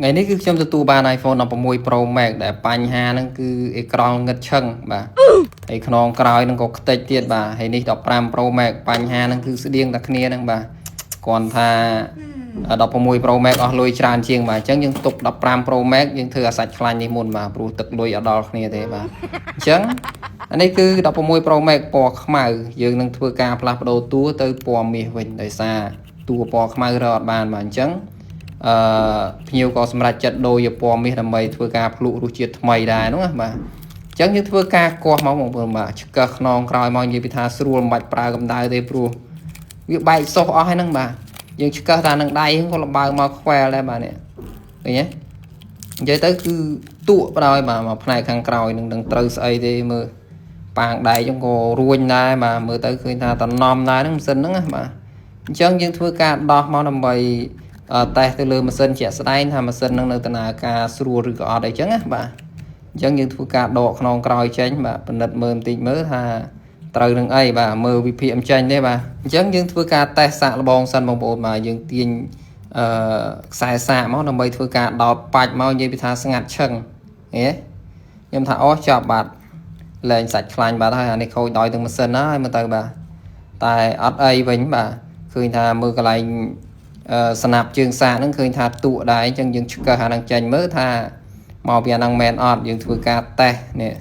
ថ្ងៃនេះគឺខ្ញុំទទួលបាន iPhone 16 Pro Max ដែលបញ្ហាហ្នឹងគឺអេក្រង់ងឹតឈឹងបាទហើយខ្នងក្រោយហ្នឹងក៏ខ្ទេចទៀតបាទហើយនេះ15 Pro Max បញ្ហាហ្នឹងគឺស្តៀងតែគ្នាហ្នឹងបាទគ្រាន់ថា16 Pro Max អស់លុយច្រើនជាងបាទអញ្ចឹងយើងទុក15 Pro Max យើងធ្វើអាសាច់ខ្លាញ់នេះមុនបាទព្រោះទឹកលុយអត់ដល់គ្នាទេបាទអញ្ចឹងអានេះគឺ16 Pro Max ពណ៌ខ្មៅយើងនឹងធ្វើការផ្លាស់ប្ដូរតួទៅពណ៌មាសវិញដោយសារតួពណ៌ខ្មៅរកអត់បានបាទអញ្ចឹង ភ្ញៀវក៏សម្រេចចិត្តដូរយកពណ៌មាសដើម្បីធ្វើការភ្លក់រសជាតិថ្មីដែរនោះណាបាទអញ្ចឹងយើងធ្វើការគាស់មកបងប្អូនបាទឆ្កឹះខ្នងក្រោយមកនិយាយពីថាស្រួលមិនបាច់ប្រើកម្ដៅទេព្រោះវាបែកសុសអស់ហើយហ្នឹងបាទយើងឆ្កឹះតានឹងដៃហ្នឹងក៏លបើមកខ្វែលដែរបាទនេះឃើញទេនិយាយទៅគឺទក់បដ ாய் បាទមកផ្នែកខាងក្រោយនឹងនឹងត្រូវស្អីទេមើលប៉ាងដែកហ្នឹងក៏រួញដែរបាទមើលទៅឃើញថាតំណំដែរហ្នឹងម៉ាស៊ីនហ្នឹងណាបាទអញ្ចឹងយើងធ្វើការដោះមកដើម្បី តេស្តទៅលើម៉ាស៊ីនជាក់ស្ដែងថាម៉ាស៊ីននឹងនៅដំណើរការស្រួលឬក៏អត់អីចឹងណាបាទអញ្ចឹងយើងធ្វើការដកខ្នងក្រោយចេញបាទពិនិត្យមើលបន្តិចមើលថាត្រូវនឹងអីបាទមើលវិភាគមិនចេញទេបាទអញ្ចឹងយើងធ្វើការតេស្តសាកល្បងសិនបងប្អូនបាទយើងទាញអឺខ្សែសាកមកដើម្បីធ្វើការដោតបាច់មកនិយាយពីថាស្ងាត់ឈឹងហេខ្ញុំថាអូចប់បាទលែងសាច់ខ្លាញ់បាទហើយអានេះខូចដោយទាំងម៉ាស៊ីនណាហើយមើលទៅបាទតែអត់អីវិញបាទឃើញថាមើលកន្លែង ស្នាប់ជើងសាកហ្នឹងឃើញថាទក់ដែរអញ្ចឹងយើងឆ្កឹះអាហ្នឹងចេញមើលថាមកពីអាហ្នឹងមែនអត់យើងធ្វើការតេស្តនេះ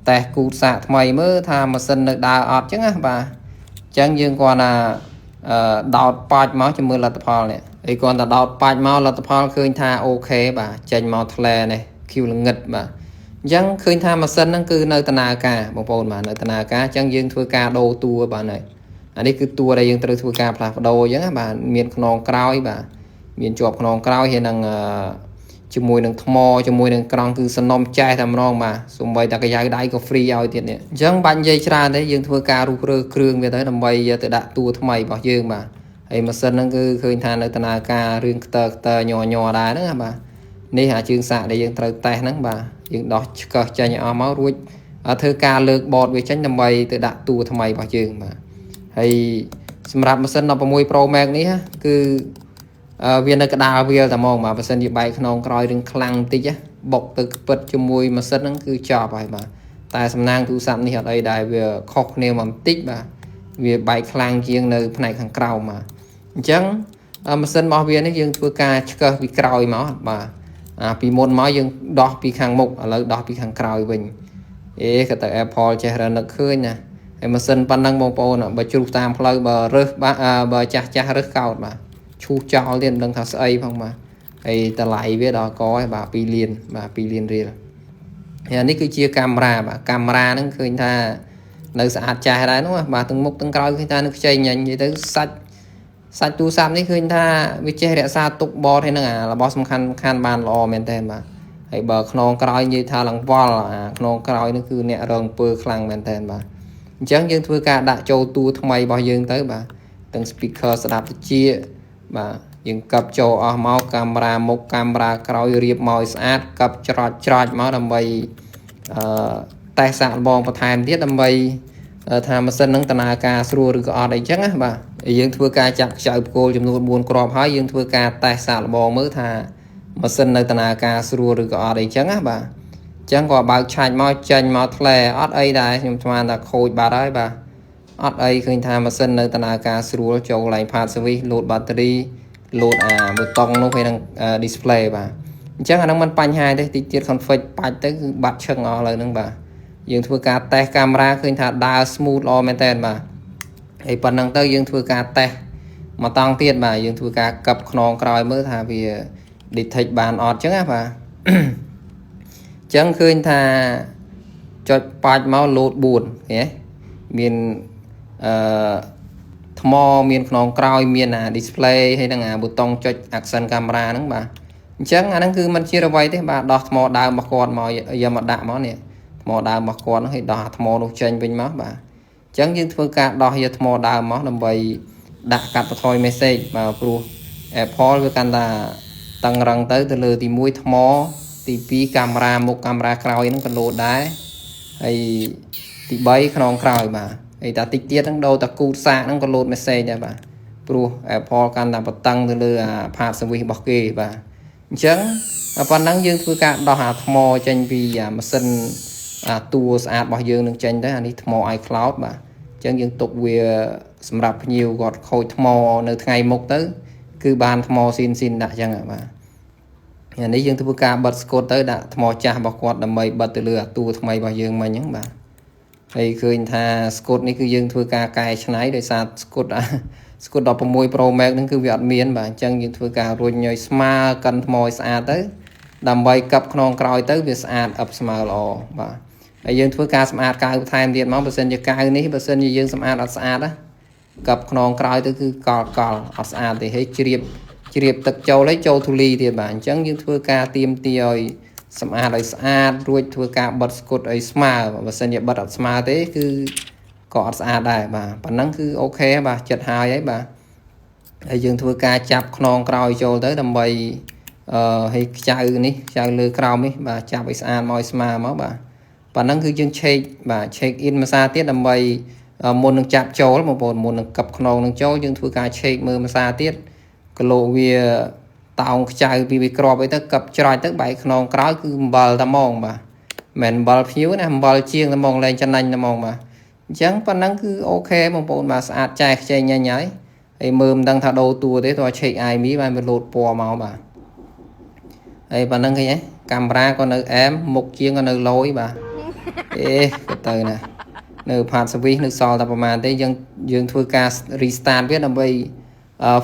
តេស្តគូតសាកថ្មីមើលថាម៉ាស៊ីននៅដើរអត់អញ្ចឹងណាបាទអញ្ចឹងយើងគ្រាន់តែដោតបាច់មកជាមួយលទ្ធផលនេះហើយគ្រាន់តែដោតបាច់មកលទ្ធផលឃើញថាOK បាទចេញមកថ្លែនេះខៀវល្ងិតបាទអញ្ចឹងឃើញថាម៉ាស៊ីនហ្នឹងគឺនៅដំណើរការបងប្អូនបាទនៅដំណើរការអញ្ចឹងយើងធ្វើការដូរតួបាទហើយអានេះគឺតួដែលយើងត្រូវធ្វើការផ្លាស់ប្ដូរអញ្ចឹងណាបាទមានខ្នងក្រោយបាទមានជាប់ខ្នងក្រោយហើយនឹងជាមួយនឹងថ្មជាមួយនឹងក្រង់គឺសំណុំចែសតែម្ដងបាទសំបីតែកាយ៉ៅដៃក៏ free ឲ្យទៀតនេះអញ្ចឹងបាច់និយាយច្រើនទេយើងធ្វើការរុះរើគ្រឿងវាទៅដើម្បីយកទៅដាក់តួថ្មីរបស់យើងបាទហើយម៉ាស៊ីនហ្នឹងគឺឃើញថានៅដំណើរការរឿងខ្ទើខ្ទើញ័រញ័រដែរហ្នឹងណាបាទនេះអាជើងសាកដែលយើងត្រូវតេស្តហ្នឹងបាទយើងដោះឆ្កឹះចេញឲ្យអស់មករួចធ្វើការលើកបតវាចេញដើម្បីទៅដាក់តួថ្មីរបស់យើងបាទហើយសម្រាប់ម៉ាស៊ីន16 Pro Max នេះគឺវានៅកដាលវាលតែហ្មងបាទបើសិនជាបែកខ្នងក្រោយរឿងខ្លាំងបន្តិចបុកទៅខ្ពិតជាមួយម៉ាស៊ីនហ្នឹងគឺចប់ហើយបាទតែសំណាងទូរស័ព្ទនេះអត់អីដែរវាខុសគ្នាមកបន្តិចបាទវាបែកខ្លាំងជាងនៅផ្នែកខាងក្រោមបាទអញ្ចឹងម៉ាស៊ីនរបស់វានេះយើងធ្វើការឆ្កឹះពីក្រោយមកបាទអាពីមុនមកយើងដោះពីខាងមុខឥឡូវដោះពីខាងក្រោយវិញអេក៏ទៅ Apple ចេះរនឹកឃើញណាហើយម៉ាស៊ីនប៉ុណ្ណឹងបងប្អូនបើជ្រុះតាមផ្លូវបើរើសបាទបើចាស់ចាស់រើសកោតបាទឈូសចោលទៀតមិនដឹងថាស្អីផងបាទហើយតម្លៃវាដល់កហើយបាទ2លានបាទ2លានរៀលហើយនេះគឺជាកាមេរ៉ាបាទកាមេរ៉ាហ្នឹងឃើញថានៅស្អាតចាស់ដែរនោះបាទទាំងមុខទាំងក្រោយឃើញថានៅខ្ចីញញនិយាយទៅសាច់សាច់ទូរស័ព្ទនេះឃើញថាវាចេះរក្សាទុកបតហើយនឹងអារបស់សំខាន់សំខាន់បានល្អមែនតើបាទហើយបើខ្នងក្រោយនិយាយថាឡើងវល់អាខ្នងក្រោយនេះគឺអ្នករងពើខ្លាំងមែនតើបាទអញ្ចឹងយើងធ្វើការដាក់ចូលតួថ្មីរបស់យើងទៅបាទទាំង speaker ស្ដាប់តិចបាទយើងកັບចូលអស់មកកាមេរ៉ាមុខកាមេរ៉ាក្រោយរៀបមកឲ្យស្អាតកັບច្រត់ច្រត់មកដើម្បីអឺតេស្តសាកល្បងបន្ថែមទៀតដើម្បីថាម៉ាស៊ីននឹងដំណើរការស្រួលឬក៏អត់អីចឹងណាបាទយើងធ្វើការចាក់ខ្ចៅបកគោលចំនួន4គ្រាប់ហើយយើងធ្វើការតេស្តសាកល្បងមើលថាម៉ាស៊ីននៅដំណើរការស្រួលឬក៏អត់អីចឹងណាបាទអញ្ចឹងក៏បើកឆាច់មកចេញមកថ្លែអត់អីដែរខ្ញុំស្មានថាខូចបាត់ហើយបាទអត់អីឃើញថាម៉ាស៊ីននៅដំណើរការស្រួលចូលកន្លែង part service លោត battery លោតអាប៊ូតុងនោះហើយនឹង display បាទអញ្ចឹងអាហ្នឹងមិនបញ្ហាទេតិចទៀត config បាច់ទៅគឺបាត់ឈឹងអស់ឥឡូវហ្នឹងបាទយើងធ្វើការតេស្តកាមេរ៉ាឃើញថាដើរ smooth ល្អមែនតើបាទហើយប៉ុណ្ណឹងទៅយើងធ្វើការតេស្តមកតង់ទៀតបាទយើងធ្វើការកັບខ្នងក្រោយមើលថាវា detect បានអត់ចឹងណាបាទអញ្ចឹងឃើញថាចុចបាច់មកលោត4ឃើញទេមានអឺថ្មមានខ្នងក្រោយមានអា display ហើយនឹងអាប៊ូតុងចុច action camera ហ្នឹងបាទអញ្ចឹងអាហ្នឹងគឺมันជាអ្វីទេបាទដោះថ្មដើមរបស់គាត់មកយកមកដាក់មកនេះថ្មដើមរបស់គាត់ហ្នឹងឲ្យដោះអាថ្មនោះចេញវិញមកបាទអញ្ចឹងយើងធ្វើការដោះយកថ្មដើមមកដើម្បីដាក់កាត់បន្ថយ message បាទព្រោះ Apple វាកាន់តែតឹងរឹងទៅទៅលើទី1ថ្មទី2កាមេរ៉ាមុខកាមេរ៉ាក្រោយហ្នឹងក៏លោតដែរហើយទី3ខ្នងក្រោយបាទហើយតាតិចទៀតហ្នឹងដូរតាគូតសាកហ្នឹងក៏លោត message ដែរបាទព្រោះ Apple កាន់តែបតឹងទៅលើអា part service របស់គេបាទ អញ្ចឹងប៉ុណ្ណឹងយើងធ្វើការដោះអាថ្មចេញពីអាម៉ាស៊ីនអាតួស្អាតរបស់យើងនឹងចេញទៅអានេះថ្ម iCloud បាទអញ្ចឹងយើងទុកវាសម្រាប់ភ្ញៀវគាត់ខូចថ្មនៅថ្ងៃមុខទៅ គឺបានថ្មស៊ីនស៊ីនដាក់អញ្ចឹងបាទអានេះយើងធ្វើការបិទស្កូតទៅដាក់ថ្មចាស់របស់គាត់ដើម្បីបិទទៅលើអាតួថ្មីរបស់យើងមិញហ្នឹងបាទហើយឃើញថាស្កូតនេះគឺយើងធ្វើការកែច្នៃដោយសារស្កូតអាស្កូត16 Pro Max ហ្នឹងគឺវាអត់មានបាទអញ្ចឹងយើងធ្វើការរុញឲ្យស្មើកិនថ្មឲ្យស្អាតទៅដើម្បីកັບខ្នងក្រោយទៅវាស្អាតអឹបស្មើល្អបាទហើយយើងធ្វើការសម្អាតកាវបន្ថែមទៀតមកបើសិនជាកាវនេះបើសិនជាយើងសម្អាតអត់ស្អាតណាកັບខ្នងក្រោយទៅគឺកលកលអត់ស្អាតទេហើយជ្រាបជ្រាបទឹកចូលហើយចូលធូលីទៀតបាទអញ្ចឹងយើងធ្វើការទៀមទាឲ្យសម្អាតឲ្យស្អាតរួចធ្វើការបិទស្កុតឲ្យស្មើបើសិនជាបិទអត់ស្មើទេគឺក៏អត់ស្អាតដែរបាទប៉ុណ្ណឹងគឺ OK បាទចិត្តហើយហើយបាទហើយយើងធ្វើការចាប់ខ្នងក្រោយចូលទៅដើម្បីអឺឲ្យខ្ចៅនេះខ្ចៅលើក្រោមនេះបាទចាប់ឲ្យស្អាតមកឲ្យស្មើមកបាទប៉ុណ្ណឹងគឺយើង check បាទ check in មួយសារទៀតដើម្បីមុននឹងចាប់ចូលបងប្អូនមុននឹងកັບខ្នងនឹងចូលយើងធ្វើការ check មើលមួយសារទៀតគីឡូវាតោងខ្ចៅពីវាក្របអីទៅកັບច្រាច់ទៅបែកខ្នងក្រោយគឺអំបិលតែហ្មងបាទមិនអំបិលភ្ញៀវណាអំបិលជាងតែហ្មងលែងចំណេញតែហ្មងបាទអញ្ចឹងប៉ុណ្ណឹងគឺ OK បងប្អូនបាទស្អាតចែកខ្ចែងញ៉ាញ់ហើយហើយមើលមិនដឹងថាដូរតួទេតោះ check IMEI បានវាលោតពណ៌មកបាទហើយប៉ុណ្ណឹងឃើញទេកាមេរ៉ាក៏នៅអែមមុខជាងក៏នៅលយបាទអេក៏ទៅណានៅ part service នៅសល់តែប្រហែលទេយើងយើងធ្វើការ restart វាដើម្បី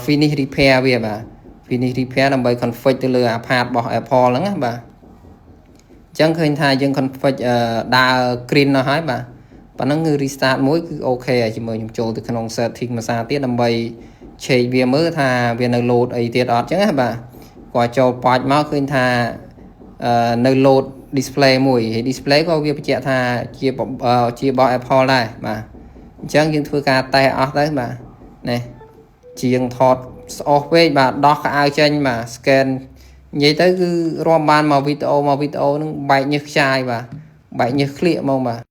finish repair វាបាទ finish repair ដើម្បី config ទៅលើអា part របស់ Apple ហ្នឹងណាបាទអញ្ចឹងឃើញថាយើង config ដើរ green អស់ហើយបាទប៉ុណ្ណឹងគឺ restart មួយគឺ OK ហើយជាមួយខ្ញុំចូលទៅក្នុង setting មួយសារទៀតដើម្បីឆែកវាមើលថាវានៅ load អីទៀតអត់ចឹងណាបាទគាត់ចូលប៉ាច់មកឃើញថានៅ load display មួយហើយ display ក៏វាបញ្ជាក់ថាជាជារបស់ Apple ដែរបាទអញ្ចឹងយើងធ្វើការតេស្តអស់ទៅបាទនេះជាងថតស្អុះពេកបាទដោះកៅអៅចេញបាទ scan និយាយទៅគឺរាប់បានមកវីដេអូមកវីដេអូនឹងបែកញើសខ្ចាយបាទបែកញើសក្លៀកហ្មងបាទ។